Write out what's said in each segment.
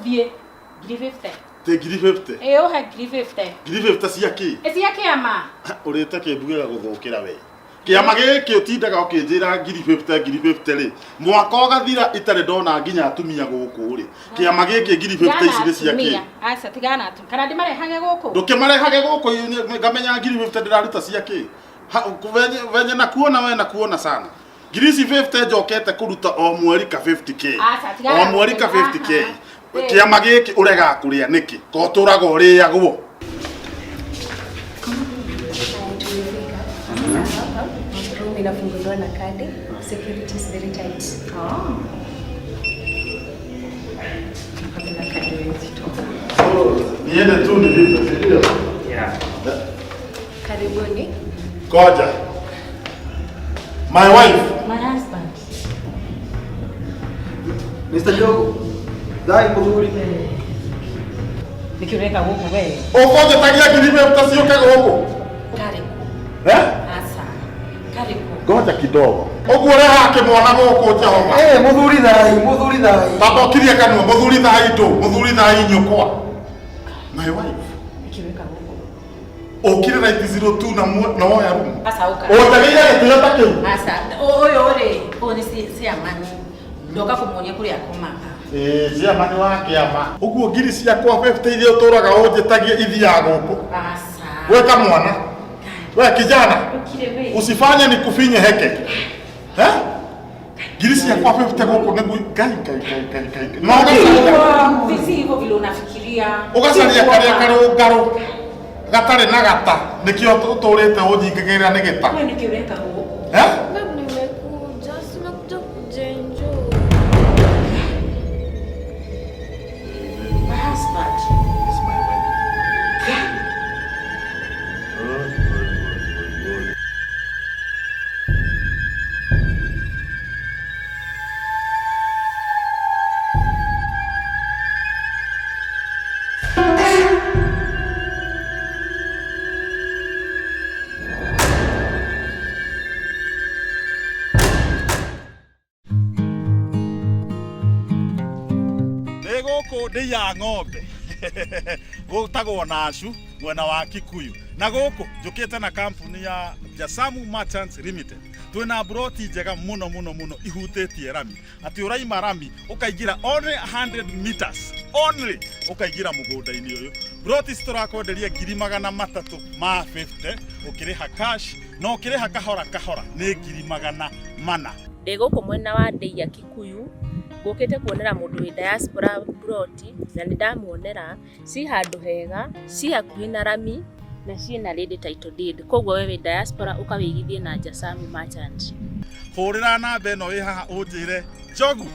Ũthiĩ ngiri 50. Tä ngiri 50? Ĩ, ũhe ngiri 50. Ngiri 50 cia kä? Ĩ, cia kĩama. Ũrĩte kĩmbu gĩgagũthũkĩra we. Kĩama gĩkĩ ũtindaga ũkĩnjĩra ngiri 50, ngiri 50 rĩ, mwaka ũgathira itarĩ ndona nginya atumia gũkũ rĩ. Kĩama gĩkĩ ngiri 50 ici nĩ cia kĩ? Aca, tigana na atumia. Kana ndĩmarehage gũkũ? Ndũkĩmarehage gũkũ, ngamenya ngiri 50 ndĩraruta cia kĩ? Venye na kuona we na kuona sana. Ngiri ici 50 njokete kũruta o mweri ka 50K. Aca, tigana O mweri ka na 50K. Aha. Eh. Kĩama gĩkĩ ũregaga kũrĩa nĩkĩ? Ko ũtũraga ũrĩagwo. Tumefika sasa hapa, room inafunguliwa na kadi. Security is very tight. Oh. Bila kadi huwezi toka. Niende tu nilipe, si ndio? Yeah. Karibuni. Koja. My wife. My husband. Mr. Njogu, thai mũthuri. Nĩkĩ ũreka gũkũ we? Ũkũnjĩtagia ngiri 50 ciũke gũkũ? Karĩkũ? Eh? Aca. Karĩkũ? Ngoja kidogo. Ũguo ũrehaga kĩmwana gũkũ Jehova. Eh, mũthuri thai, mũthuri thai. Baba ũkirie kanua, mũthuri thai ndũ, mũthuri thai nyũkwa. My wife. Nĩkĩ ũreka gũkũ? Ũkire right 02 na na woya rumu. Aca, ũka. Ũnjagĩire gĩtĩo ta kĩu. Aca, ũyũ rĩ, ũyũ nĩ ciamani. Ndoka kũmuonia kũrĩa akomaga. Ĩĩ, ciamani wa kĩama. Ũguo ngiri ciakwa 50 iria ũtũraga ũnjĩtagia ithiaga gũkũ. Aca. We kamwana. We kijana. Ũkire we. Usifanye nikufinye heke. Eh? Ngiri ciakwa 50 gũkũ nĩguo ngai ngai ngai ngai ngai. No ũgacaria. Si hivyo vile unafikiria. Ũgacaria karĩa karũngarũ gatarĩ na gata nĩkĩo ũtũrĩte ũnyingagĩrĩra nĩ gĩta. Wewe nĩkĩ ũreka gũkũ? Eh? Babe, nimekuja, si nimekuja kujenjoy. My husband. It's my wife. Nĩ gũkũ ndĩia ng'ombe gũtagwo Nacu mwena wa Kikuyu, na gũkũ njũkĩte na kambuni ya Jasamu Merchants Limited. Twĩna mburoti njega mũno mũno mũno ihutĩtie rami, atĩ ũraima rami ũkaingĩra only 100 meters only ũkaingĩra mũgũnda-inĩ ũyũ. Mburoti ici tũrakwenderia ngiri magana matatũ ma 50 ũkĩrĩha cash, na ũkĩrĩha kahora kahora nĩ ngiri magana mana. Ndĩ gũkũ mwena wa Ndeiya Kikuyu, ngũkĩte kuonera mũndũ wĩ diaspora ploti, na nĩ ndamuonera, ci handũ hega, ci hakuhĩ na rami, na ciĩna ready title deed. Koguo we wĩ diaspora ũkawĩigithie na Jasamu Merchant. Hũrĩra namba ĩno ĩ haha ũnjĩre Njogu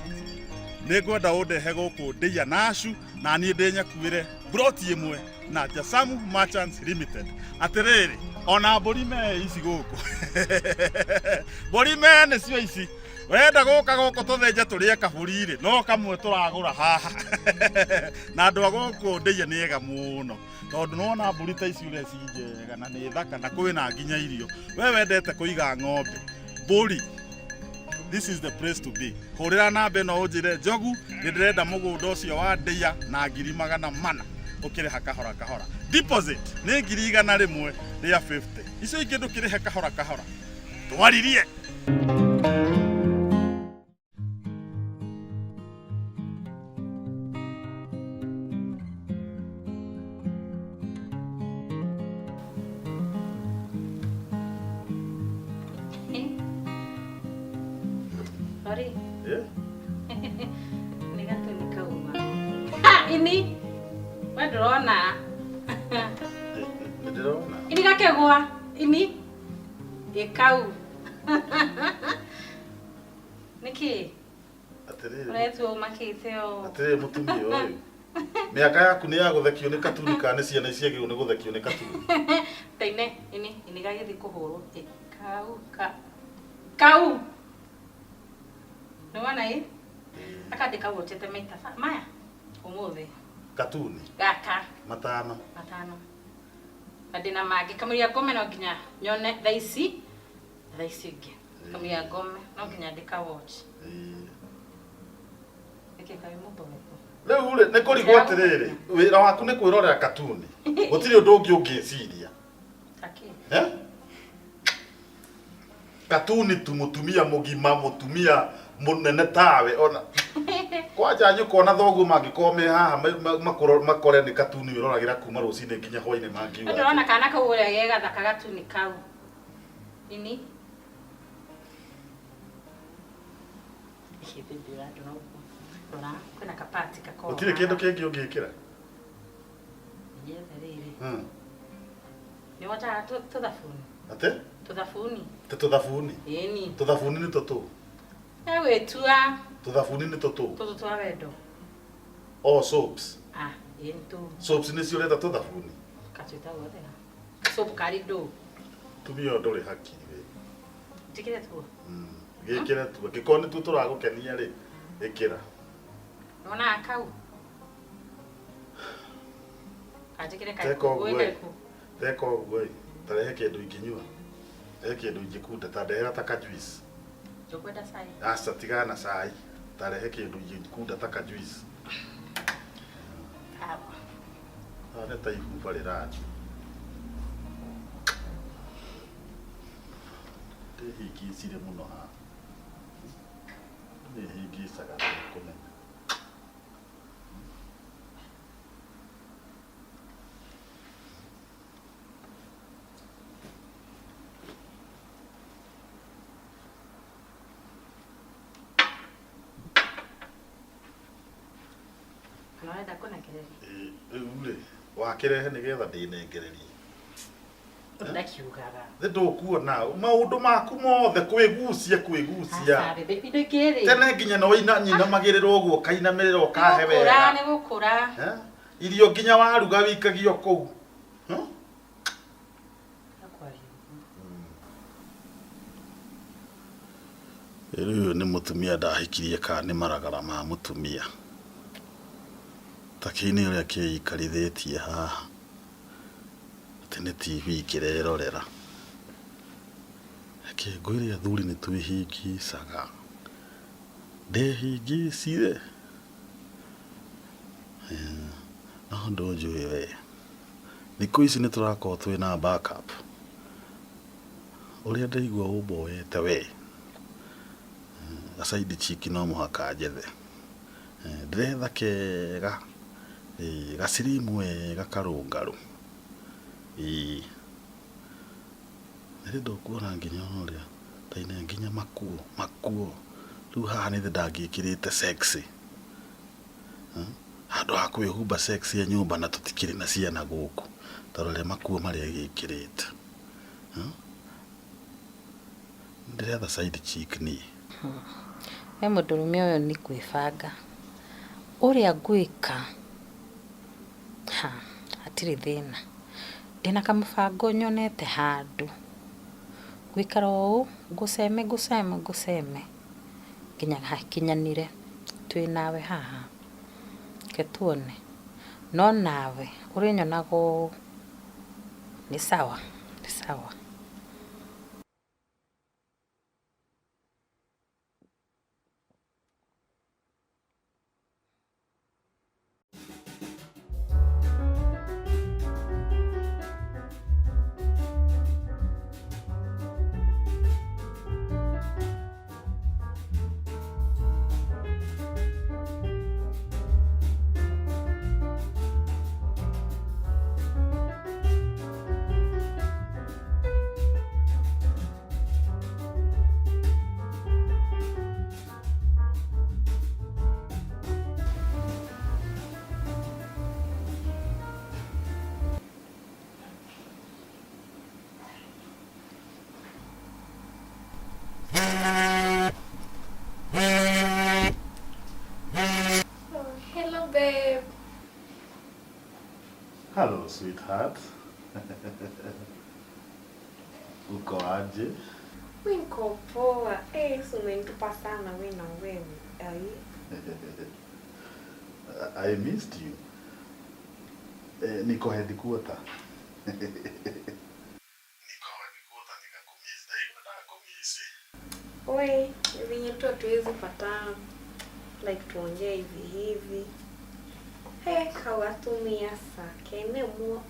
nĩ ngwenda ũndehe gũkũ Ndeiya Nacu, na niĩ ndĩnyakuĩre mburoti ĩmwe na Jasamu Merchants Limited. Atĩrĩrĩ, ona mbũri mee ici gũkũ. Mbũri mee nĩcio ici. Wenda gũka gũkũ tũthĩnje tũrĩe kabũri rĩ, no kamwe tũragũra haha. Na andũ a gũkũ Ndeiya nĩ ega mũno, tondũ nĩwona mbũri ta ici ũrĩa ci njega na nĩ thaka na kwĩna nginya irio. We wendete kũiga ng'ombe, mbũri, this is the place to be. Hũrĩra namba ĩno ũnjĩre Njogu nĩ ndĩrenda mũgũnda ũcio wa Ndeiya na ngiri magana mana ũkĩrĩha kahora kahora. Deposit nĩ ngiri igana rĩmwe rĩa 50. Icio ingĩ ndũkĩrĩhe kahora kahora. Twaririe. Sorry. Eh? Nĩ gatuni kauma. Ha, ini. We ndũrona. Ndĩrona. Ini gakĩgwa. Ini. Ĩ kau. Nĩkĩ? Atĩrĩrĩ. Ũretua ũmakĩte ũũ. Atĩrĩrĩ mũtumia ũyũ. Mĩaka yaku nĩ ya gũthekio nĩ katuni kana nĩ ciana ciagĩrĩirwo nĩ gũthekio nĩ katuni? Taine, ini, ini gagĩthiĩ kũhũrwo. Ĩ, kau, ka. Kau. Nĩwona ĩ? Aka ndĩkawatchete maita maya ũmũthĩ. Katuni. Gaka. Matano. Matano. Na ndĩna mangĩ kamũira ngome no nginya nyone thaa ici, thaa ici ingĩ. Kamũira ngome no nginya ndĩkawatch. Nĩkĩ kaĩ mũthũngũ? Rĩu rĩ nĩ kũrigwo atĩrĩrĩ, wĩra waku nĩ kwĩrorera katuni, gũtirĩ ũndũ ũngĩ ũngĩciria. Takĩ. Eh? Katuni tu mũtumia mũgima, mũtumia mũnene tawe ona kwanja nyũkwa na thoguo mangĩkorwo me haha makore nĩ katuni wĩroragĩra kuma rũcinĩ nginya hwainĩ mangiuga. Ndĩrona kana kau ũrĩa ge gathaka gatuni kau. Ini. Ĩhĩ baby ũrandora ũguo. Rora kwĩna kapati gakoragwo. Gũtirĩ kĩndũ kĩngĩ ũngĩkĩra. Nyethe rĩrĩ. Nĩ wotaga tũthabuni. Atĩ? Tũthabuni. Tĩ tũthabuni. Ĩni. Tũthabuni nĩ tũtũ. Egwĩtua. Tũthabuni nĩ tũtũ. Tũtũ twa wendo. Oh, soaps. Ah, ĩni tũ. Soaps nĩcio ũreta tũthabuni. Katwĩtagwo atĩa? Soap karĩ ndũ. Tumia ũyũ ndũrĩ hakiri we. Njĩkĩre tuo. Gĩkĩre tuo. Angĩkorwo nĩtuo tũragũkenia rĩ, ĩkĩra. Nĩwonaga kau? Kanjĩkĩre Teka ũguo ĩ. karĩkũ? Teka ũguo ĩ. Ta rehe kĩndũ ingĩnyua. Rehe kĩndũ ingĩkunda ta ndehera ta ka juice. Ndũkwenda cai? Aca tigana na cai. Ta rehe kĩndũ ingĩkunda ta ka juice. Sawa. Haha nĩ ta ihuba rĩrathiĩ. Ndĩhĩngĩcire mũno haha. Ndĩhĩngĩcaga ndikũmenya. Kana ũrenda kũnengereria? Rĩu rĩ, wakĩrehe nĩgetha ndĩnengererie. Ndakiugaga. Thĩ ndũkuona maũndũ maku mothe kwĩgucia kwĩgucia. Aca baby, indo ingĩ rĩ. Tene nginya no nyinamagĩrĩra ũguo ũkainamĩrĩra ũkahe Nĩgũkũra, wega. nĩgũkũra. Eh? Irio nginya waruga wikagio kũu. Rĩu ũyũ nĩ mũtumia ndahikirie kana nĩ maragara ma mũtumia. Ta kĩine ũrĩa kĩikarithĩtie haha. Atĩ nĩ TV kĩrerorera. Reke ngwĩre athuri nĩ twĩhĩngĩcaga. Ndehĩngĩcire. No ndũnjũĩ we. Thikũ ici nĩ tũrakorwo twĩna backup. Ũrĩa ndaigua ũmboete we. Side chick no mũhaka njethe. Ndĩretha kega. Gacirimu wega karũngarũ. Ĩĩ. Rĩrĩ ndũkuona nginya ona ũrĩa taine nginya makuo makuo. Rĩu haha nĩ ndangĩkĩrĩte sexy. Handũ ha kwĩhumba sexy ya nyũmba na tũtikĩrĩ na ciana gũkũ. Ta rora makuo marĩa gĩkĩrĩte. Ndĩretha side chick niĩ. We mũndũrũme ũyũ nĩ kwĩbanga. Ũrĩa ngwĩka, ha, hatirĩ thĩna. Ndĩna kamũbango nyonete handũ. Ngũikara ũũ, ngũceme ngũceme ngũceme nginya hakinyanĩre twĩ nawe haha. Reke tuone. No nawe ũrĩnyonaga ũũ, nĩ sawa, nĩ sawa. Oh, hello babe. Hello sweetheart. Uko aje? Mi niko poa. Eh, si umenitupa sana we na wewe. Ai. I missed you. Niko headquarter. Niko headquarter nikakumiss. Ndaigua ndakumiss. We, venye tu hatuwezi patana. Like tuongee hivi hivi. Hey, hao atumia sa kene muo.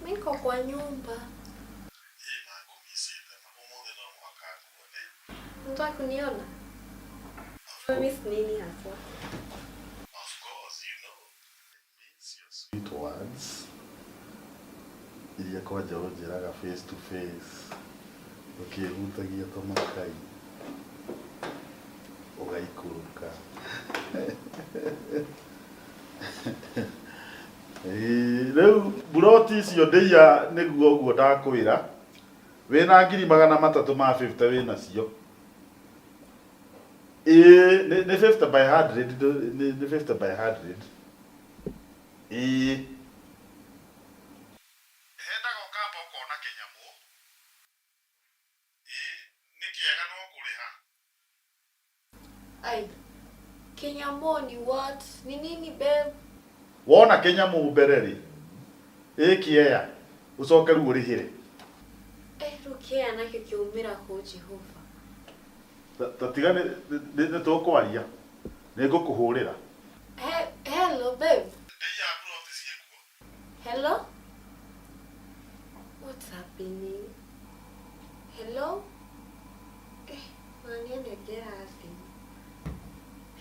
Mimi niko kwa nyumba. Unataka kuniona? Miss nini haswa? Sweet words iria kwanja ũnjĩraga face to face ũkĩhutagia tũmakai ũgaikũrũka. Ĩĩ, rĩu mburoti icio ndĩia nĩguo ũguo ndakwĩra wĩna 350,000 ma 50 wĩnacio. Ĩĩ, nĩ 50 by 100, nĩ 50 by 100. Ĩĩ. Hendaga ũkamba ũkona kĩnyamũ. Ĩĩ, nĩ kĩega no kũrĩha. Ai. Kinyamoni what? Ni nini babe? Wona kĩnyamũ mbere rĩ, ĩ kĩeya, ũcoke rĩu ũrĩhĩre. Eh, rĩu kĩeya nakĩo kĩaumĩra kũ Jehova? Ta tiga nĩ tũkwaria, nĩ ngũkũhũrĩra. Hello babe. Ndĩia mburoti ciĩkuo. Hello? What's happening? Hello? Eh, nani anegera thimũ?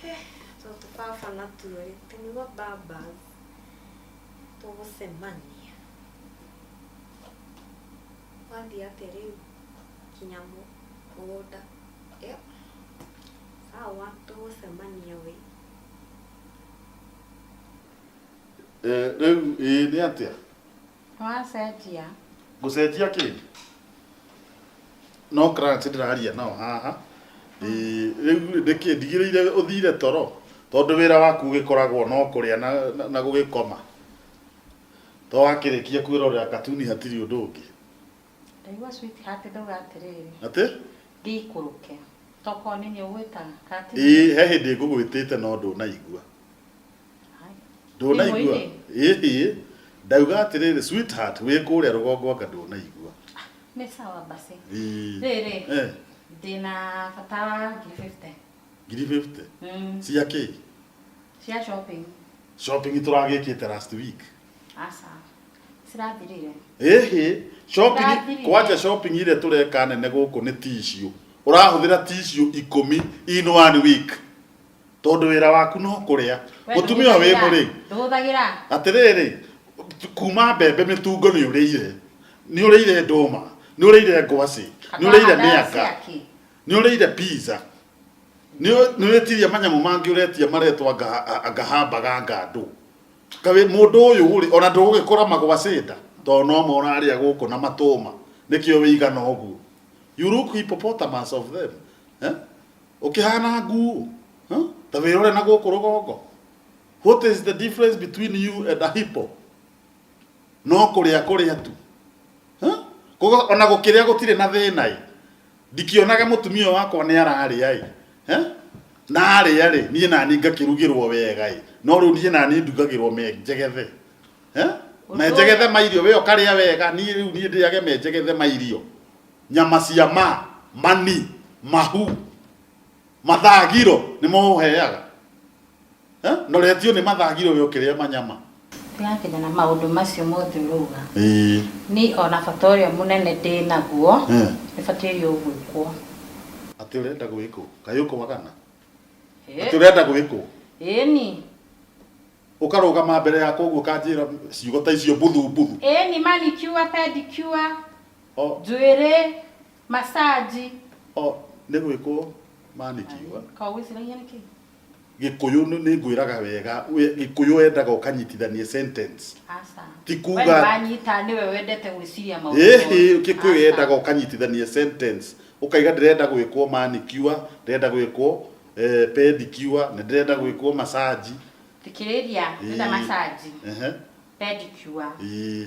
Eh, tondũ baba natuo rĩ, nĩguo babas tũgũcemania. Wathiĩ atĩa rĩu kinya mũgũnda? Yep. Sawa, tũgũcemania we. Eh, rĩu ĩĩ nĩ atĩa? Nĩwacenjia? Ngũcenjia kĩ? No clients ndĩraria nao haha. Ĩĩ, rĩu nĩkĩ ndigĩrĩire ũthire toro tondũ wĩra waku ũgĩkoragwo no kũrĩa na gũgĩkoma. To wakĩrĩkia kwĩrorera katuni hatirĩ ũndũ ũngĩ. Ndaigua sweetheart ndauga atĩrĩrĩ. Atĩ? Ngĩikũrũke. Tokorwo nĩ niĩ ũgwĩtaga. Kana ti Ĩĩ, he hĩndĩ ngũgwĩtĩte no ndũnaigua. Ndũnaigua? Ĩĩ, ndauga atĩrĩrĩ sweetheart wĩ kũrĩa rũgongo anga ndũnaigua. Nĩ sawa basi. Ĩĩ. Rĩrĩ. Eh. Ndĩna bata wa 50,000. 50,000? Cia kĩ? Cia shopping. Shopping tũragĩkĩte last week. Aca. Cirathirire. Ĩhĩ, shopping Cirathirire. kwanja shopping iria tũreka nene gũkũ nĩ tissue. Ũrahũthĩra tissue 10 in one week. Tondũ wĩra waku no kũrĩa. Mũtumia wĩ mũrĩu. Ndũhũthagĩra. Atĩrĩrĩ, kuma mbembe mĩtungo nĩ ũrĩire. Nĩ ũrĩire ndũma, nĩ ũrĩire ngwacĩ, nĩ ũrĩire mĩanga, nĩ ũrĩire pizza. Nĩ ũrĩtirie manyamũ mangĩ ũretia maretwo anga hambaga anga ndũ. Kaĩ mũndũ ũyũ rĩ, ona ndũgũgĩkora magwacĩ nda, tondũ no mo ũrarĩa gũkũ na matũma, nĩkĩo wĩigana ũguo. You look hippopotamus of them. Eh? Ũkĩhana nguũ. Huh? Ta wĩrore na gũkũ rũgongo. What is the difference between you and a hippo? No kũrĩa kũrĩa tu. Huh? Koguo ona gũkĩrĩa gũtirĩ na thĩna ĩ. Ndikĩonaga mũtumia wakwa nĩ ararĩa ĩ. Eh? Na arĩa rĩ, niĩ nani ngakĩrugĩrwo wega ĩ. No rĩu niĩ nani ndugagĩrwo menjegethe. Eh? Menjegethe ma irio, we ũkarĩa wega, niĩ rĩu niĩ ndĩage menjegethe ma irio. Nyama cia ma, mani, mahu, mathagiro nĩmo ũheaga. Eh? Noretio nĩ mathagiro we ũkĩrĩa manyama. Tũrakinya na maũndũ macio mothe ũrauga. Ĩĩ. Ni ona bata ũrĩa mũnene ndĩ naguo, Eh. nĩ bataire gwĩkwo. Atĩ ũrenda gwĩkwo? Kaĩ ũkwagana? Atĩ ũrenda gwĩkwo? Ĩni. Ũkarũgama mbere yakwa ũguo ũkanjĩra ciugo ta icio mbuthu mbuthu. Ĩni, manicure, pedicure, O. njuĩrĩ, massage. O, nĩ gwĩkwo manicure. Ka ũgwĩciragia nĩkĩ? Gĩkũyũ nĩ ngwĩraga wega, Gĩkũyũ wendaga ũkanyitithania sentence. Aca. Ti We kuga nĩwanyita nĩwe wendete gwĩciria maũndũ Ĩhĩ, mothe. Gĩkũyũ yendaga ũkanyitithania sentence. Ũkaiga ndĩrenda gwĩkwo manicure, ndĩrenda gwĩkwo pedicure, na ndĩrenda gwĩkwo massage. Thikĩrĩria, ndĩrenda Ĩĩ. massage, Ehe. pedicure, Ĩĩ.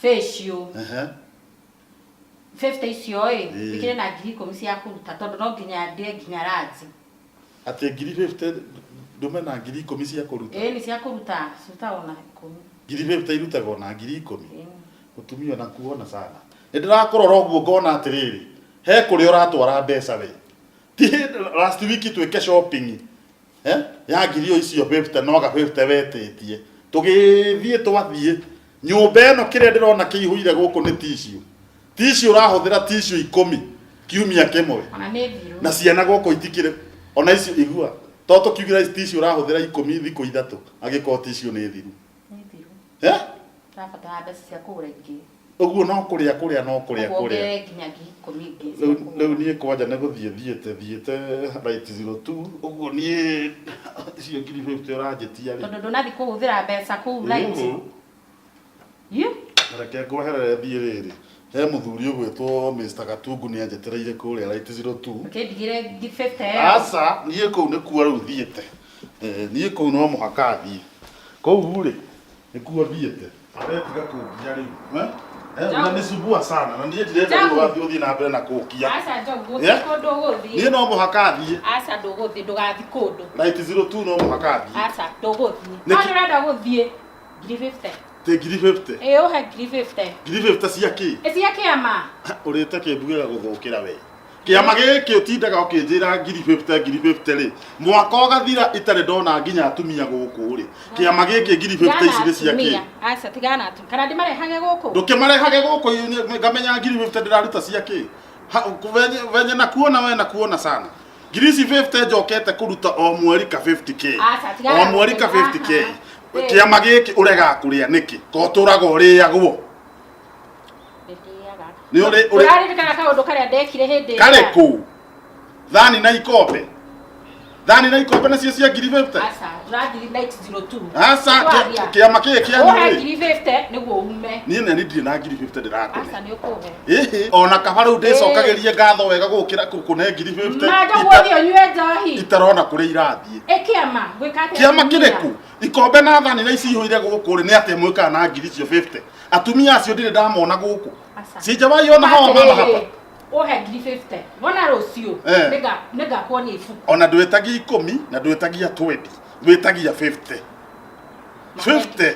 facial. Ehe. 50 icio ĩ, Ĩĩ. wĩkĩre na 10,000 cia kũruta tondũ no nginya ndĩe nginya lunch. Atĩ 50,000 ndume na 10,000 cia kũruta? Ĩĩ, nĩ cia kũruta, cirutagwo na 10. 50,000 irutagwo na 10,000? Ĩĩ. Mũtumia ona kuona sana. Nĩ ndĩrakũrora ũguo ngona atĩrĩrĩ, he kũrĩa ũratwara mbeca we. Ti hĩndĩ last week twĩke shopping. Eh? Ya ngiri o icio 50 no ga 50 wetĩtie. Tũgĩthiĩ twathiĩ nyũmba ĩno kĩrĩa ndĩrona kĩihũire gũkũ nĩ tissue. Tissue ũrahũthĩra tissue 10 kiumia kĩmwe. Ona nĩ thiru. Na ciana gũkũ itikĩrĩ ona icio igua. To tũkiugĩra ici tissue ũrahũthĩra 10 thikũ ithatũ angĩkorwo tissue nĩ thiru. Nĩ thiru. Eh? Tũrabatara mbeca cia kũgũra ingĩ. Ũguo no kũrĩa kũrĩa no kũrĩa Ũguo kũrĩa. ongerere nginya ngiri ikũmi ingĩ cia Rĩu kũgũra. rĩu niĩ kwanja nĩ gũthiĩ thiĩte thiĩte right 02 ũguo niĩ icio ngiri 50 ũranjĩtia rĩ. Tondũ ndũnathiĩ kũhũthĩra mbeca kũu light. Yu? Reke ngweherere thiĩ rĩrĩ. He mũthuri ũgwĩtwo Mr. Gatungu nĩ anjetereire kũrĩa right 02. Ũkĩndigĩre ngiri 50 ĩyo. Aca, niĩ kũu nĩkuo rĩu thiĩte. Eh, niĩ kũu no mũhaka thiĩ. Kũu rĩ, nĩkuo thiĩte. Aretiga kũngia rĩu. Eh? Eh, unanisumbua sana na niĩ ndirenda rĩu Njogu. ũgathiĩ ũthiĩ na mbere na kũngia. Aca Njogu, gũtirĩ Yeah? kũndũ ũgũthiĩ. Niĩ no mũhaka thiĩ. Aca ndũgũthiĩ, ndũgathiĩ kũndũ. Right 02 no mũhaka thiĩ. Aca ndũgũthiĩ. Nĩkĩ? No ndĩrenda gũthiĩ ngiri 50. Tĩ ngiri 50. Ĩĩ ũhe ngiri 50. Ngiri 50 cia kĩ? Ĩ cia kĩama. Ũrĩte kĩmbu gĩgagũthũkĩra we. Kĩama gĩkĩ ũtindaga ũkĩnjĩra ngiri 50 ngiri 50 rĩ. Mwaka ũgathira itarĩ ndona nginya atumia gũkũ rĩ. Kĩama gĩkĩ ngiri 50 ici nĩ cia kĩ? Aca tigana na atumia. Kana ndĩmarehage gũkũ? Ndũkĩmarehage gũkũ ngamenya ngiri 50 ndĩraruta cia kĩ? Ha, venye, venye na kuona we na kuona sana. Ngiri ici 50 njokete kũruta o mweri ka 50k. Aca, tigana O mweri ka na- 50k. Aha. Ĩ. Kĩama gĩkĩ ũregaga kũrĩa nĩkĩ? Ko ũtũraga ũrĩagwo. Ndĩrĩaga. Nĩ ũrĩ ũrĩ Ũraririkana kaũndũ karĩa ndekire hĩndĩ ĩrĩa? karĩkũ? Thani na ikombe. Thani na ikombe nacio cia ngiri 50. Aca, tũrathiĩ light 02. Aca, Twaria. kĩama kĩĩ kĩanyu Ũhe rĩ? ngiri 50 nĩguo ume. Niĩ nĩ ndirĩ na ngiri 50 ndĩrakũhe. Aca nĩ ũkũhe. Ĩhĩ, ona kaba rĩu ndĩcokagĩrie ngatho wega gũkĩra kũne ngiri 50 Ma Njogu ũthiĩ ũnyue njohi. itarona kũrĩa irathiĩ. Ĩ kĩama, gwĩka atĩa Kĩama atumia? kĩrĩkũ? Ikombe na thani na ici ihũire gũkũ rĩ, nĩ atĩa mwĩkaga na ngiri icio 50? Atumia acio ndirĩ ndamona gũkũ. Aca. Sijawahi ona hawa mama hapa. Atĩrĩrĩ, ũhe ngiri 50. Wona rũciũ Eh. nĩngakuonia ibuku. Ona ndwĩtagia ikũmi na ndwĩtagia 20, wĩtagia 50. 50.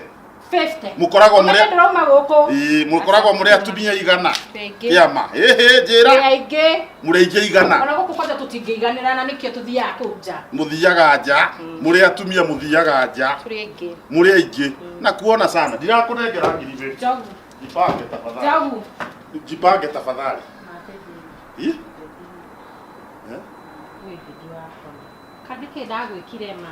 50. Mũkoragwo Ũmenye mũrĩ ndĩrauma gũkũ. Ĩĩ, mũkoragwo mũrĩ atumia igana. Thengi. Kĩama. Ĩhĩ, njĩra. Tũrĩ aingĩ. Mũrĩ aingĩ igana. Ona gũkũ kwanja tũtingĩiganĩra na nĩkĩo tũthiaga kũu nja. Mũthiaga nja. Mũrĩ atumia mũthiaga nja. Tũrĩ aingĩ. Mũrĩ aingĩ. Na kuona sana. Ndirakũnengera ngiri 50. Njogu. Jipange tafadhali. Njogu. Jipange tafadhali. Ĩ? Eh? Kadike ndagwĩkire ma.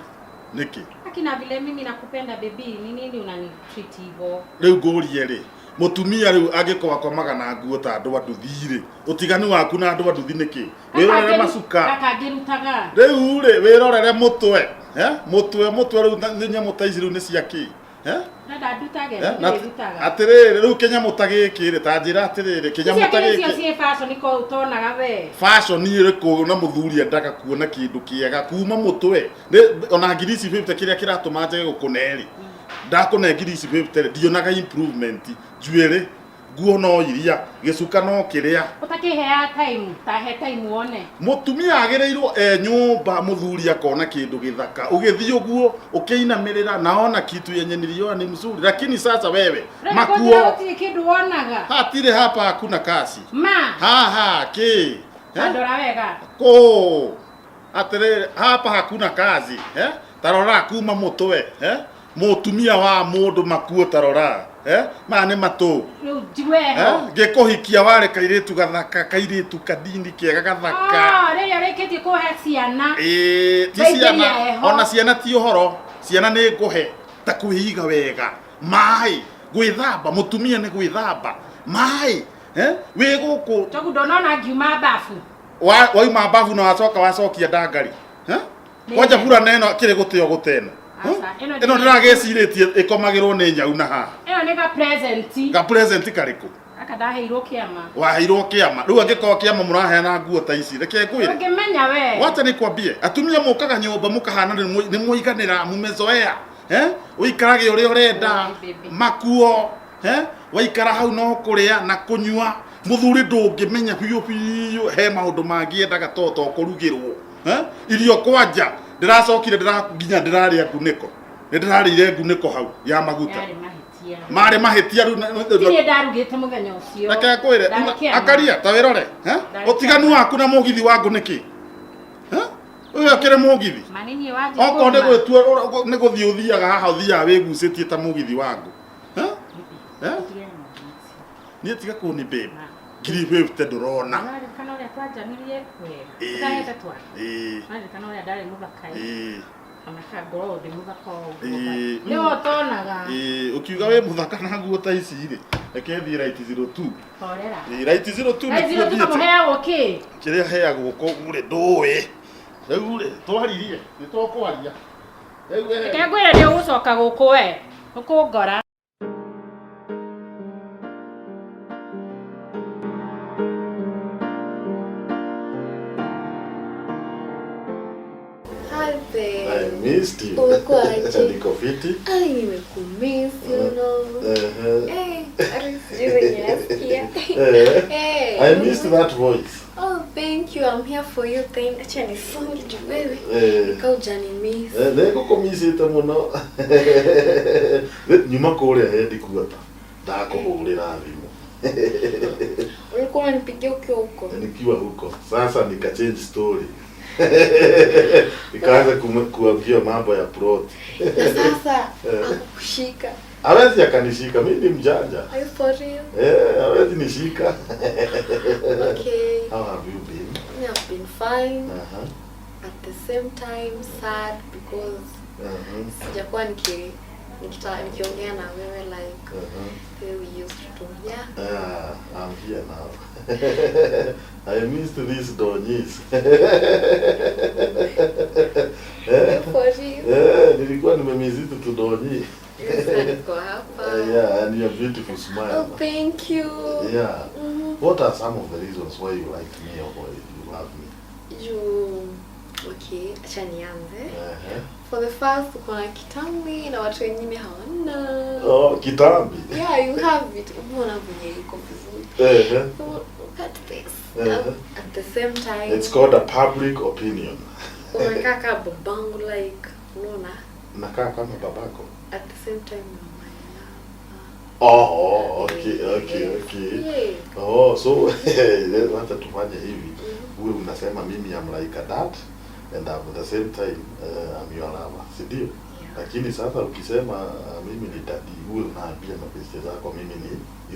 Nĩkĩ? Akina vile mimi nakupenda baby, ni nini unanitreat hivyo? Rĩu ngũrie rĩ, mũtumia rĩu angĩkorwo akomaga na nguo ta andũ a nduthi rĩ, ũtiganu waku na andũ a nduthi nĩkĩ? Wĩrorere macuka. Gakangĩrutaga. Rĩu rĩ, wĩrorere mũtwe. Eh? Mũtwe, mũtwe rĩu nĩ nyamũ ta ici rĩu nĩ cia kĩ? Eh? Ndenda ndutage, Eh? Na- ndĩrutaga. Atĩrĩrĩ, rĩu kĩnyamũ ta gĩkĩ rĩ, ta njĩra atĩrĩrĩ, kĩnyamũ ta Icio gĩkĩ. ciĩ fashion ko ũtonaga we. Fashion ĩrĩkũ na mũthuri endaga kuona kĩndũ kĩega kuma mũtwe. Nĩ- Ona ngiri ici 50 kĩrĩa kĩratũma njage gũkũne rĩ, ndakũne ngiri ici 50 rĩ, ndionaga improvement. Njuĩrĩ, nguo no iria, gĩcuka no kĩrĩa. Ũtakĩheaga time, ta he time wone. Mũtumia agĩrĩirwo e nyũmba mũthuri akona kĩndũ gĩthaka. Ũgĩthiĩ ũguo ũkĩinamĩrĩra naona kitu yenye niliona ni mzuri, lakini sasa wewe Rĩu makuo gũtirĩ kĩndũ wonaga. hatirĩ hapa hakuna kasi Ma, haha kĩ Eh? ndora wega. kũ atĩrĩrĩ hapa hakuna kazi eh? tarora kuma mũtwe eh? Mũtumia wa mũndũ makuo tarora eh? Maya nĩ matũ Rĩu njigue eh? ho. Ngĩkũhikia warĩ kairĩtu gathaka kairĩtu kanini kega gathaka. Ah, rĩrĩa ũrĩkĩtie kũhe ciana. Ĩĩ, ti Waingĩria ciana heho. ona ciana ti ũhoro ciana nĩ ngũhe ta kwĩiga wega maĩ gwĩthamba mũtumia nĩ gwĩthamba maĩ eh? Wĩ gũkũ Njogu ndonona ngiuma bafu. Wauma mbabu na wacoka wacokia ndangari Eh? Nĩ. Kwanja burana ĩno kĩrĩ gũteo gũteno Aca, ĩno ĩno ndĩragĩcirĩtie ĩkomagĩrwo nĩ nyau na haha. Ĩno nĩ ga present. Ga present karĩkũ? Gaka ndaheirwo kĩama. Waheirwo kĩama rĩu angĩkorwo kĩama mũraheana nguo ta ici reke ngwĩre. Ũngĩmenya we. Wacha nikwambie, atumia mũkaga nyũmba mũkahana nĩ mũiganĩra mumezoea eh? Ũikarage ũrĩa ũrenda Oi, baby. makuo eh? Waikara hau no kũrĩa na kũnyua mũthuri ndũngĩmenya biũ biũ he maũndũ mangĩ endaga to to kũrugĩrwo eh? Irio kwanja ndĩracokire ndĩra nginya ndĩrarĩa ngunĩko nĩ ndĩrarĩire ngunĩko hau ya maguta. Yarĩ mahĩtia. Marĩ mahĩtia rĩu Ti niĩ ndarugĩte mũthenya ũcio. Reke ngwĩre Ndarĩ kĩama. akaria ta wĩrore eh? Ndarĩ Ũtiganu kĩama. waku na mũgithi wa ngũ nĩkĩ? Eh? Ũyũ akĩrĩ mũgithi. Ma nĩ niĩ wanjia Okorwo nĩ kũruma. gwĩtua nĩ gũthiĩ ũthiaga haha ũthiaga wĩgucĩtie ta mũgithi wangu. Eh? Eh? Tigana na maũndũ macio. Niĩ tiga kũni babe. Ma. 350 ndũrona. Ũraririkana ũrĩa twanjanirie wega. Ĩĩ. Ũtahete twana. Ĩĩ. Ũraririkana ũrĩa ndarĩ mũthaka ĩ. Ĩĩ. Ona ka ngorwo ndĩ mũthaka o ũguo. Ĩĩ. Nĩwe ũtonaga. Ĩĩ, ũkiuga wĩ mũthaka na nguo ta ici rĩ, reke thiĩ right 02. Horera. Ĩĩ, right 02 Right nĩkuo 02 thiĩte. kamũheagwo kĩ? Kĩrĩa heagwo kũu rĩ ndũĩ. Rĩu rĩ, twaririe, nĩ tũkwaria. Rĩu we. Reke ngwĩre nĩ ũgũcoka gũkũ we. Ũkũngora. Hi babe. I missed you. Umekuwa aje? Niko fiti. Ai, nimekumiss, you know. Uh-huh. Eh, hata sijui venye nasikia. Eh. Eh. I missed that voice. Oh, thank you. I'm here for you. Thank. Acha nisonge juu wewe. Eh. Nika hujanimiss. Eh, nĩ ngũkũmicĩte mũno. Nyuma kũrĩa headquarter. Ndakũhũrĩra thimũ. Ulikuwa unanipigia ukiwa huko. Nikiwa huko. Sasa nika change story. Nikaanza kuambia mambo ya plot. Na sasa Eh. akukushika. Hawezi akanishika, mimi ni mjanja. Are you for real? Eh, hawezi nishika. Okay. How have you been? Me, I've been fine. Uh-huh. At the same time sad because Uh-huh. sijakuwa nikiongea na wewe like Uh-huh. the way we used to. Yeah. Ah, I'm here now. I missed these donyis. Are you for real? Eh, nilikuwa nimemiziti tudonyi. Sasa niko hapa. Yeah, and your beautiful smile. Oh, thank you. Yeah. Mhm. What are some of the reasons why you like me or why you love me? Juu okay, acha nianze. Uh-huh. For the first uko na kitambi na watu wengine hawana. Oh, kitambi. Yeah, you have it. Umeona venye iko vizuri. Uh-huh. So look at this. Uh-huh. At the same time, It's called a public opinion. unakaa kama babangu like unaona Nakaa kama babako. at the same time you're my lover. Oh, okay, okay, okay. Yeah. Oh, so wacha tufanye hivi. Uwe unasema mimi am like a dad and at the same time I'm your lover, si ndio? Yeah. Lakini sasa ukisema mimi ni daddy, uwe unaambia mabeste zako mimi ni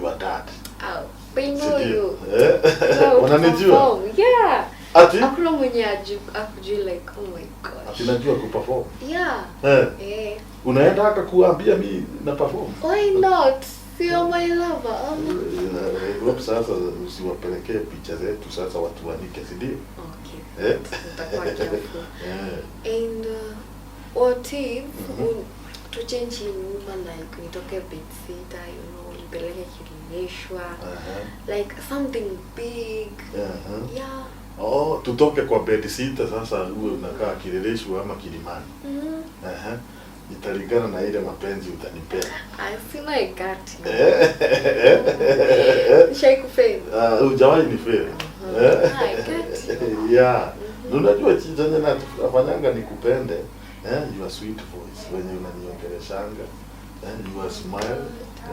your dad. Oh, they Si know ndio? you. Eh? No, Wananijua? perform. Yeah. Ati? Hakuna mwenye akujui like oh my gosh. Ati najua kuperform. Yeah. Eh, Eh. unaenda haka kuambia mi na perform. Why not? Sio my lover. I hope sasa usiwapelekee picha zetu sasa watu wanike, si ndio? Okay. Eh? Nitakuwa careful. Eh. And what if tuchange hii nyumba like nitoke bedsitter, you know, nipeleke Kileleshwa. Aha. Like something big. Aha. Yeah. Oh, tutoke kwa bed sita sasa uwe unakaa Kileleshwa ama Kilimani. Mm. Aha. Italingana na ile mapenzi utanipea. I feel like got you. Eh. Nishaikufeli. Ah, hujawahi ni fail. I get you. Yeah. Na unajua chenye nafanyanga nikupende. Eh, your sweet voice wenye unaniongeleshanga. Eh, your smile.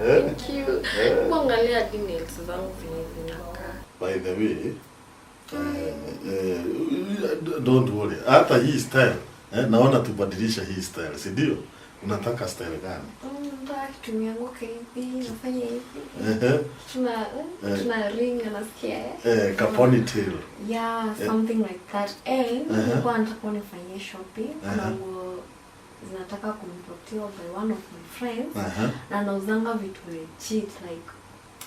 Eh. Thank you. Eh. Hebu angalia hadi nails zangu venye zinakaa. By the way, don't worry. Hata hii style, naona tubadilishe hii style, si ndio? Unataka style gani? Nataka kitu nianguke hivi, nafanya hivi. Ehe. Tuna ring nasikia eh? Eh, ka ponytail. Yeah, something like that. And Uh-huh. nilikuwa nataka unifanyie shopping. Kuna Uh-huh. nguo zinataka kumpotiwa by one of my friends. Uh-huh. Na anauzanga vitu legit like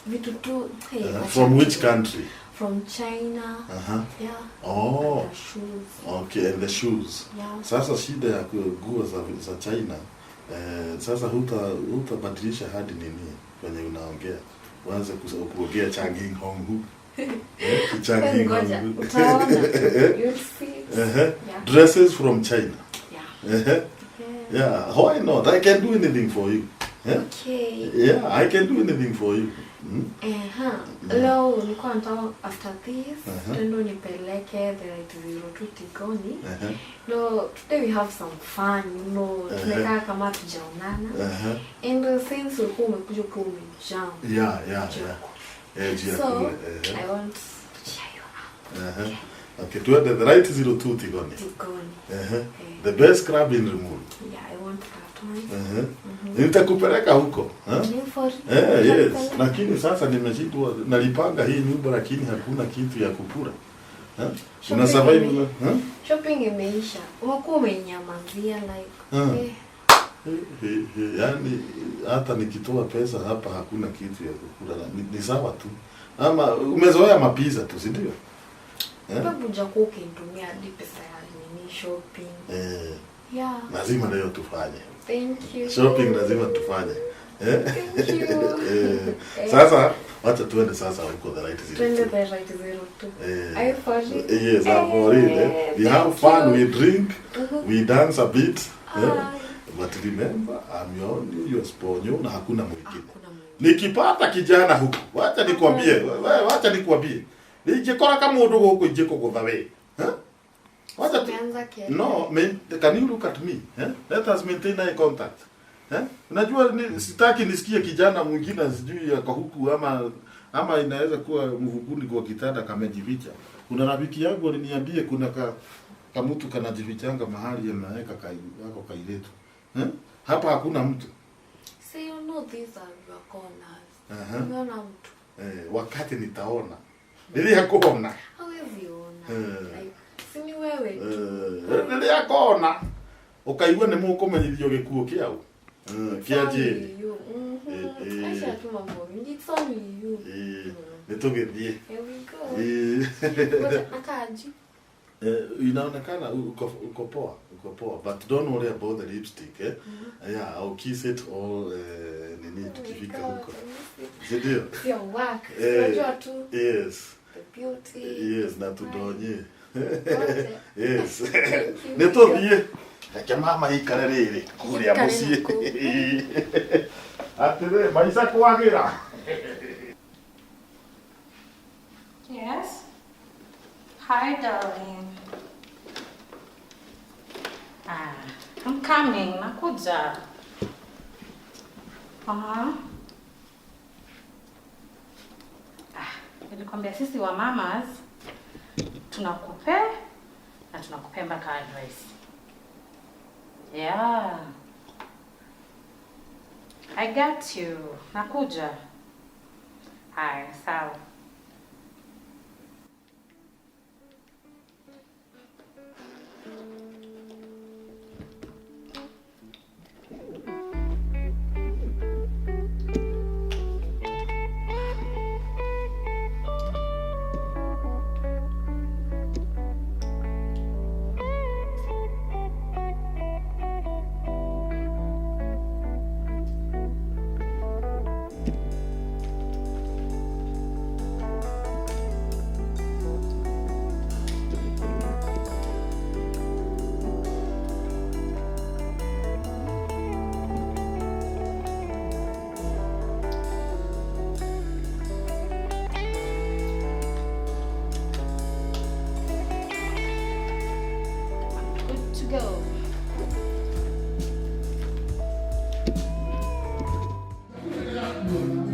vitu tu hey, wacha From which tu. country? From China. Uh-huh. Yeah. Oh. And the shoes. Okay, and the shoes. Yeah. Sasa shida ya nguo za China, sasa hutabadilisha hadi nini kwenye unaongea. Uanze kuongea Changing Hong Hu. Changing Ngoja, Hong Hu. utaona. You'll see it. Uh-huh. Yeah. Dresses from China. Yeah. Uh-huh. Yeah. Yeah, why not? I can do anything for you. Yeah? Okay. Yeah, I can do anything for you. Mm? Aha. Leo nilikuwa nataka after this Uh-huh. twende unipeleke the right 02 Tigoni. Uh-huh. No, today we have some fun, you know. Uh-huh. Tumekaa kama tujaonana. Uh-huh. And since ulikuwa umekuja ukiwa umejam. Yeah, yeah, yeah. Eh, juu ya So, kule. Uh-huh. I want to cheer you up. Uh-huh. Okay, twende the right 02 Tigoni. Tigoni. Ehe. The best club in Limuru. Yeah, I want that one. Ehe. Nitakupeleka huko. Eh? Ni for Eh, yes. Lakini sasa nimeshindwa nalipanga hii nyumba lakini hakuna kitu ya kukula. Eh? Una Shopping survive na eh? Shopping imeisha. Umekuwa umenyamazia like. Ah. Eh, Yaani hata nikitoa pesa hapa hakuna kitu ya kukula. Ni sawa tu. Ama umezoea mapiza tu, si ndio? Eh? Babu hujakuwa ukinitumia hadi pesa ya nini shopping. Eh, Yeah. lazima leo tufanye. Thank you. Shopping lazima tufanye. Eh? Thank you. Eh, sasa wacha tuende sasa huko the right zero. Twende two. the right 02. Eh, Are you for real? Yes, I'm for real. Eh? We have Thank fun, you. we drink, we dance a bit. Eh? Ah. But remember, I'm your only your sponyo na hakuna mwingine. Hakuna mwingine. Nikipata kijana huku, wacha nikwambie, wacha nikwambie. Ningĩkora kamũndũ gũkũ ingĩkũgũtha we. Eh? Wacha tu. Umeanza kiasi. No, can you look at me? Eh? Let us maintain eye contact. Eh? Unajua sitaki nisikie kijana mwingine sijui ako huku ama inaweza kuwa mvuguni kwa kitanda kamejificha. Kuna rafiki yangu aliniambia kuna kamutu kanajifichanga mahali anaweka kako kailetu. Eh? Hapa hakuna mtu. So you know these are your corners. Aha. Umeona mtu. Eh, wakati nitaona. Rĩrĩa ngona. Hawezi ona. Eh. Like, si ni wewe tu. Eh, rĩrĩa ngona ũkaigua nĩ mũkũmenyithio gĩkuũ kĩau. Eh, It's kĩa only Jane. you. Mhm. Eh, eh. Acha tu mambo mingi. It's only you. Eh, nĩ tũgĩthiĩ. Here we go. Eh, Ngoja, nakaaje? eh, inaonekana uko poa, uko poa, but don't worry about the lipstick, eh? Yeah, I'll kiss it all nini Oh my tukifika God, huko. I miss it. Si ndio? It's your work. Eh. Unajua tu Yes. the beauty. Yes, na tudonye. Yote. Yes. Thank you. Nĩ tũthiĩ. Reke mama ikare rĩrĩ kũrĩa Ikare mũciĩ. nakũu. Atĩrĩ, maica kwagĩra. Yes. Hi, darling. Ah, I'm coming. Nakuja. Uh-huh. Ah, nilikwambia sisi wa mamas tunakupe na tunakupea mpaka advice. Yeah. I got you. Nakuja. Haya, sawa. Good to go. Yeah.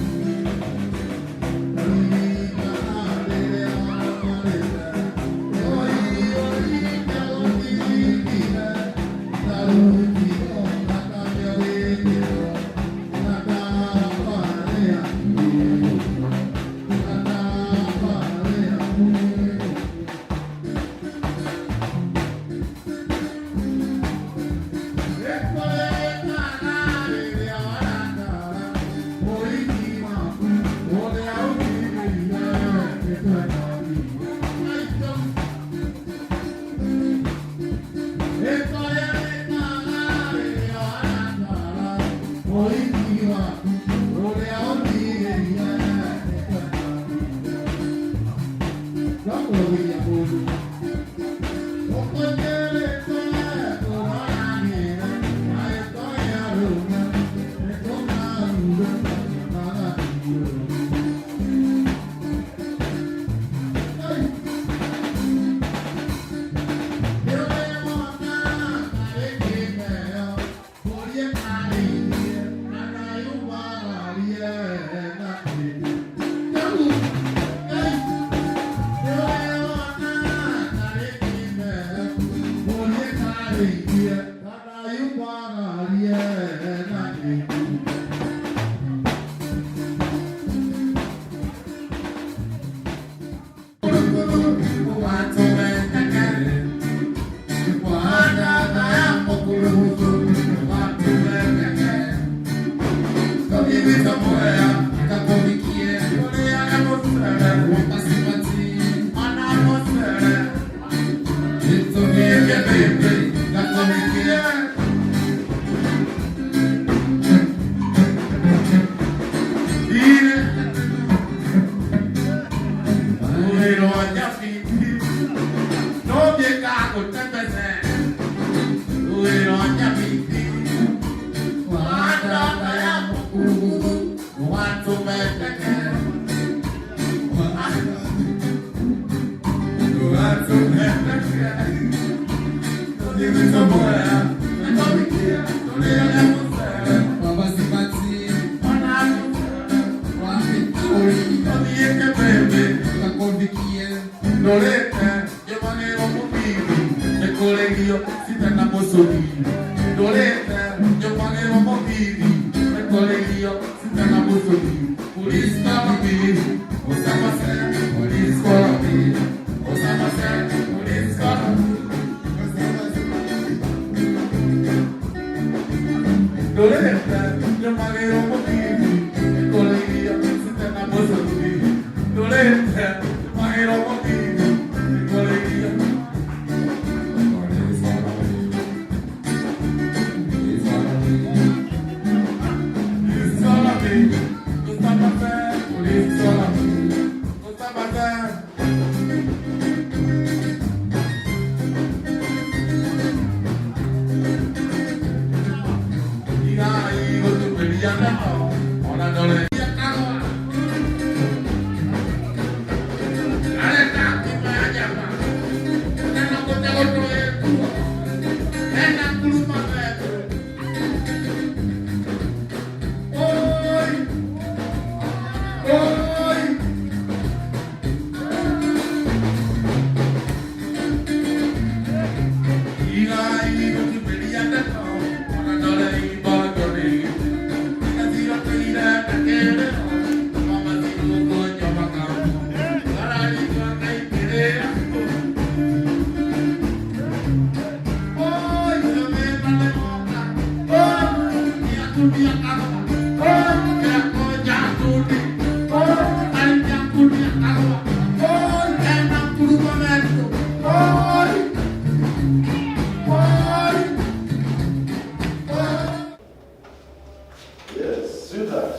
Yes, sweetheart.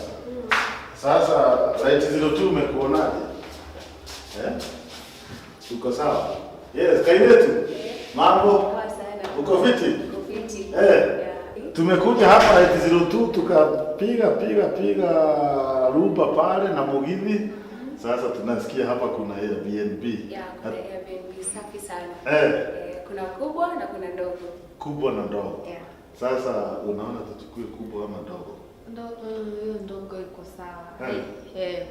Sasa right 02 umekuonaje? Eh? Uko sawa? Yes, kainetu. Mambo? Poa sana. Uko fiti? Uko fiti. Eh. Yeah. Tumekuja hapa right 02 tukapiga piga piga ruba pale na Mugithi. Sasa tunasikia hapa kuna Airbnb. Yeah, kuna Airbnb safi sana. Eh. Eh, kuna kubwa na kuna ndogo. Kubwa na ndogo. Yeah. Sasa unaona tuchukue kubwa ama ndogo? Ndogo, hiyo ndogo iko sawa. Eh. Eh.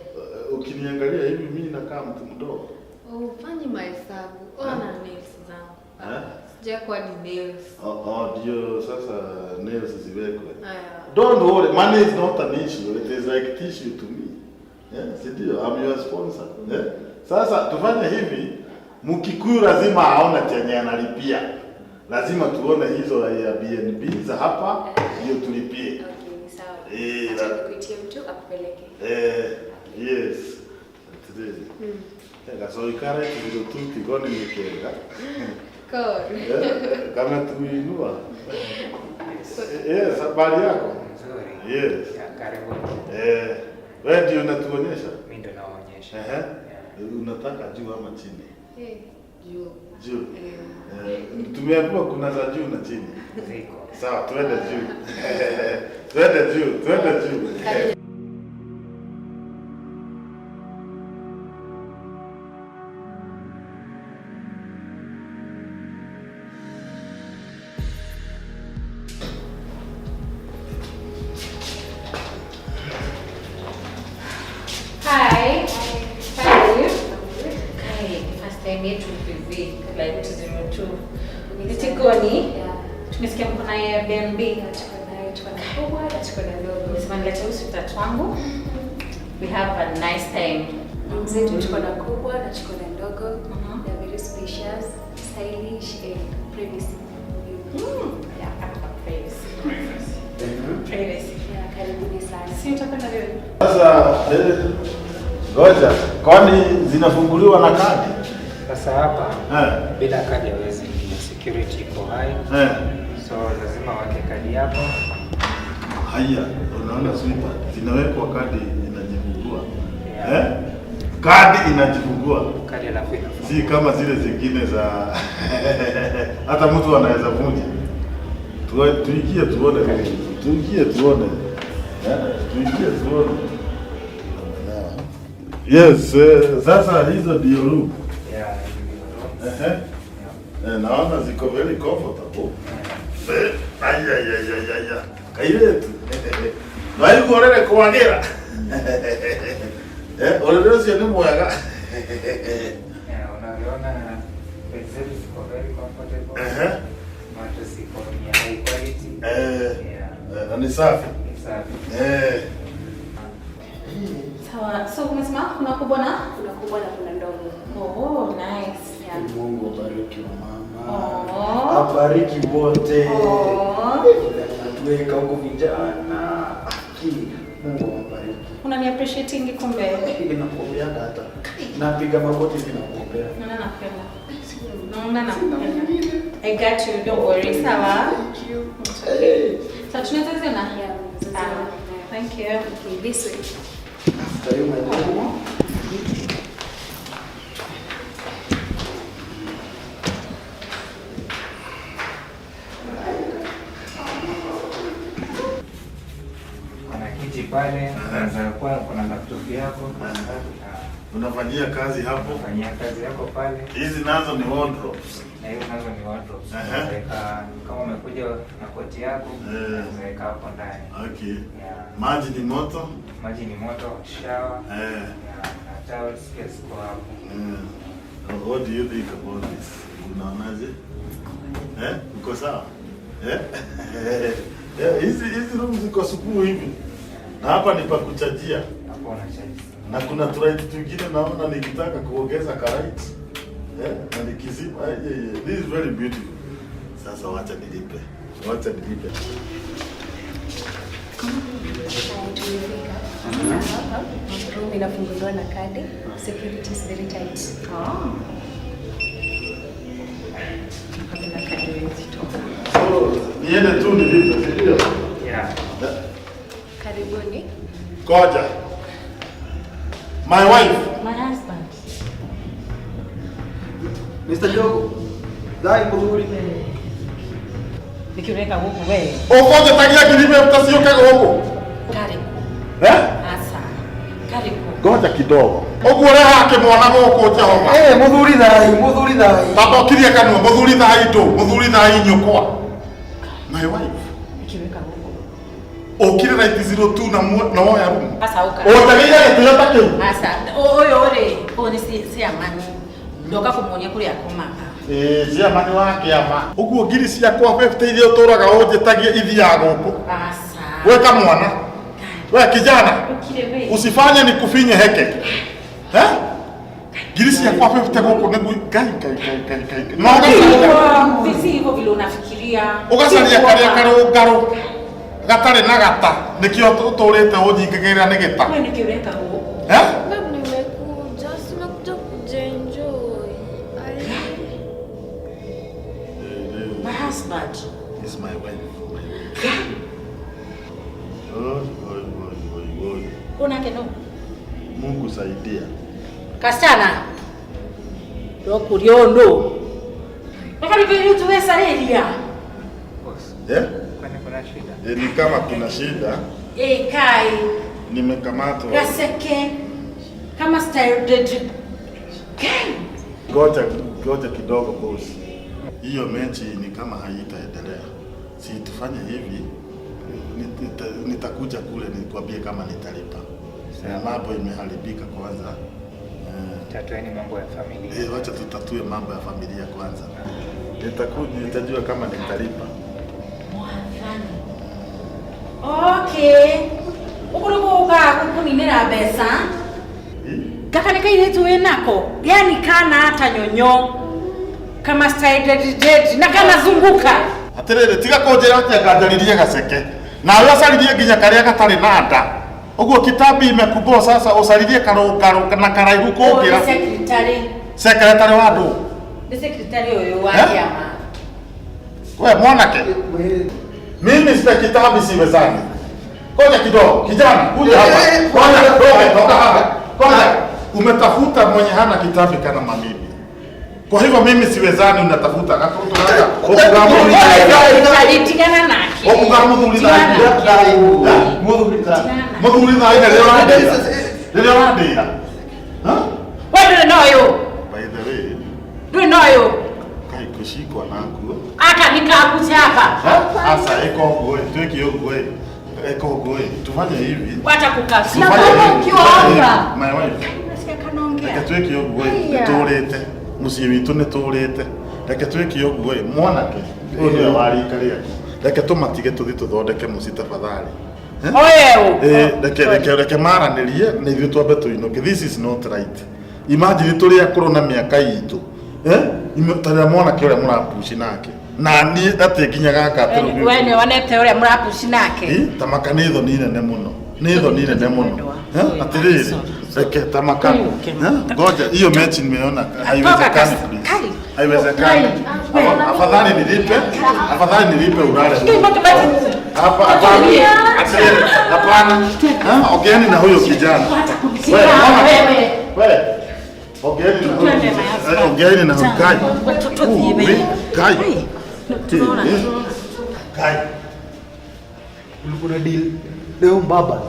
Ukiniangalia hivi mimi nakaa mtu mdogo. Ufanyi mahesabu. Ona nails zangu. Eh? Sijakuwa ni nails. Oh, ndio sasa nails ziwekwe. Aya. Don't worry, money is not an issue. It is like tissue to me. Yeah, si ndio? I'm your sponsor. Yeah? Sasa tufanye hivi, Mkikuyu lazima aone chenye analipia. Lazima tuone hizo Airbnb za hapa ndio tulipie. Okay, sawa. Eh, Acha nikuitie mtu akupeleke. Eh, yes. Atiriri. Gacoikare kiro tu tigoni nĩ kega. Good. Eh, kama tuinua. Yes, habari yako? Nzuri. Yes. Ya, karibu. Eh, wewe ndio unatuonyesha? Mimi ndo nawaonyesha. Ehe. Yeah. Unataka juu ama chini? Eh, juu. Juu. Eh. Eh, tumeambiwa kuna za juu na chini. Ziko. Sawa, tuende juu. Tuende juu, tuende juu. Hi. How are you? Kai, first time yetu PV, like 202. Ni Tigoni. Yeah. Tumesikia mko na Airbnb. Yeah, tuko nayo, tuko na kubwa na tuko na ndogo. Nimesema nilete huyu sweetheart wangu. We have a nice time. Zetu tuko na kubwa na tuko na ndogo. Mhm. They are very spacious, stylish and privacy. Yeah, privacy. Privacy. Yeah, karibuni sana. Si utakwenda wewe? Sasa Ngoja, kwani zinafunguliwa na kadi? Sasa hapa Eh. bila kadi hawezi ingia, security iko high. Eh. So lazima weke kadi yako. Haya, unaona sweetheart, zinawekwa kadi inajifungua. Yeah. Eh? Kadi inajifungua. Kadi alafu inafungua. Si kama zile zingine za hata mtu anaweza vunja. Tuingie tuone. Tuingie tuone. Eh? Tuingie tuone. Yes, sasa hizo ndio room. Yeah, ndio room. Ehe. Eh, naona ziko very comfortable. Eh, ai ai ai ai ai. ai. Kairetu. Waigua ũrĩrĩ kwagĩra. Eh, ũrĩrĩ ũcio nĩ mwega. Yeah, unavyoona bed zetu ziko very comfortable. Ehe. Mattress iko ni ya high quality. Eh, Yeah, eh, na ni safi. ni safi. Eh. Sawa. So umesema kuna kubwa na Kuna kubwa na kuna ndogo. Oh, nice. Yeah. Mungu abariki wamama. Oh. Abariki wote. Oh. Atuweka huku vijana. Aki, Mungu awabariki. Unani appreciating kumbe. Nakuombeanga hata. Napiga magoti hivi nakuombea. Naona nakupenda. Naona nakupenda. I got you, don't worry. Sawa. Thank you. It's okay. So tunaweza ziona? Yeah, unaweza Sawa. ziona. Thank you. Okay, this way. After you, my dear. Kuna kiti pale, unaweza kuwa kuna laptop yako. Unafanyia kazi hapo. Fanyia kazi yako pale. Hizi nazo ni wardrobes. Na hiyo nazo ni wardrobes. Ehe. Unaweza kama umekuja na koti yako, Eh. unaweza weka hapo ndani. Okay. Yeah. Maji ni moto. Maji ni moto, shower. Eh. Yeah, na towels pia ziko hapo. What do you think about this? Unaonaje? Eh? Uko sawa? Eh? Eh, hizi room ziko sukuu hivi. Na hapa ni pa kuchajia. Hapo una charge simu. Na kuna tulight twingine naona nikitaka kuongeza kalight. Eh? Na nikizima eh, yeah, yeah. This is very beautiful. Sasa wacha nilipe. Wacha nilipe. Haya, tumefika. Sasa hapa room inafunguliwa na kadi. Security is very tight. Oh. Kabla kadi huwezi toka. So, niende tu nilipe, si ndio? Yeah. Karibuni. Ngoja. My wife. My husband. Mr. Jogo. Thai muthuri. Nikiweka huku wewe. Ũkũnjĩtagia ngiri ĩmwe ũtaciũke gũkũ. Karibu. Eh? Asa. Karibu. Ngoja kidogo. Ũguo ũrehaga kĩmwana gũkũ Jehova. Eh, muthuri thai, muthuri thai. Tamba ũkirie kanua, mũthuri thai ndũ, mũthuri thai nyũkwa. My wife. Nikiweka huku. Ũkire right 02 na na woya room. Asa uka. Ũnjagĩire gĩtĩo ta kĩu. Asa. Ũyũ rĩ, ũyũ nĩ ciamani. Ndoka kũmuonia kũrĩa akomaga. Ĩĩ, ciamani wa kĩama. Ũguo ngiri ciakwa 50 iria ũtũraga ũnjĩtagie ithiaga gũkũ. Asa. Weka mwana. We kijana. Ukire we. Usifanye nikufinye heke. Eh? Ngiri ciakwa 50 gũkũ nĩguo ngai ngai ngai ngai ngai. No ũgacaria. Si hivyo vile unafikiria. Ũgacaria karĩa karũngarũ gatarĩ na gata nĩkĩo ũtũrĩte ũnyingagĩrĩra nĩ gĩta. Wewe nikiweka huku. Eh? Babe, nimekuja, si nimekuja kujienjoy. Ai. My husband. Is my wife. Oi, oi, oi, oi, oi. Unake no. Mungu saidia. Kasichana. Ndokuria ũndũ. Reke tuwecarĩria. Boss, Eh? kwani kuna shida? Eh, ni kama kuna shida. Ĩ kai Nimekamatwa. gaceke kama style dead. Kai. Ngoja ngoja kidogo boss. Hiyo mechi ni kama haitaendelea. Si tufanye hivi, nitakuja kule nikwambie kama nitalipa. Sawa. Mambo imeharibika kwanza. Eh, Tatueni mambo ya familia. eh, wacha tutatue mambo ya familia kwanza. Nitakuja nitajua kama nitalipa. Mwathani. Okay. Ũguo nĩguo ũkaga kũninĩra mbeca. Eh? Gaka nĩ kairĩtu wĩnako. Yani kana hata nyonyo. Kama style dead dead na kanazunguka. Atĩrĩrĩ, tiga kũnjĩra atĩ anga njaririe gaceke. Nawe ũcaririe nginya karĩa gatarĩ na nda. Ũguo kitabi imekuboa sasa ũcaririe karũngarũ na karaihu kũngĩra. Nĩ secretary. Secretary wa ndũ? Nĩ secretary ũyũ wa Eh? kĩama. We mwanake. Mimi sita kitabi siwezani. Ngoja kidogo, kijana, kuja hapa. Ngoja, toka, toka hapa. Ngoja. Umetafuta mwenye hana kitabi kana mamimi. Kwa hivyo mimi siwezani, unatafuta Secretary, tigana nake. Muthuri thaa ine rĩrĩa ũrandĩra. Rĩrĩa ũrandĩra. We ndũrĩ na ũyũ. By the way, Ndũrĩ na ũyũ. kai kushikwa nakuo. Aka nĩ kaku hapa. Asa ĩka ũguo ĩ, twĩke ũguo ĩ. Ĩka ũguo ĩ. Tufanye hivi. Wacha kukaa. Tufanye hivi. ukiwa hapa. My wife. Nasikia kanaongea. Reke twĩke ũguo ĩ, nĩtũrĩte mũciĩ witũ nĩtũrĩte, reke twĩke ũguo ĩ, mwanake ũyũ nĩwe wa rika rĩaku, reke tũmatige tũthiĩ tũthondeke mũciĩ tafadhali. Oyo. Eh, reke reke reke maranĩrie na ithuĩ twambe tũinũke. This is not right. Imagine tũrĩ akũrũ na mĩaka itũ, eh, ta rĩrĩa mwanake ũrĩa mũrapuci nake na niĩ atĩ nginya gaka atĩ rũbiũ- We nĩ wonete ũrĩa mũrapuci nake. Ĩ, tamaka nĩ thoni nene mũno, nĩ thoni nene mũno. Eh, atĩrĩrĩ, reke tamaka. Eh, ngoja hiyo mechi nimeona haiwezekani, please, haiwezekani. Afadhali nilipe, afadhali nilipe ulale hapa. Hapana, atĩrĩrĩ, hapana. Eh, ongeeni na huyo kijana. Wewe, Wewe. wewe, ongeeni na huyo kijana. Eh, ongeeni na huyo Kai. Kai. Kai. Ulikuwa na deal leo mbaba.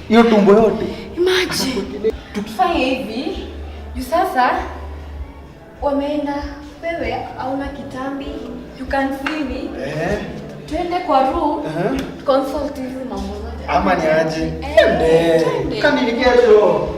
Hiyo tumbo yote. Imagine. Tufanye hivi. Juu sasa wameenda, wewe hauna kitambi, you can see me. Eh. Twende kwa room, Eh. consult hizi mambo zote. Ama ni aje? Eh, Twende. twende. Kani ni kesho.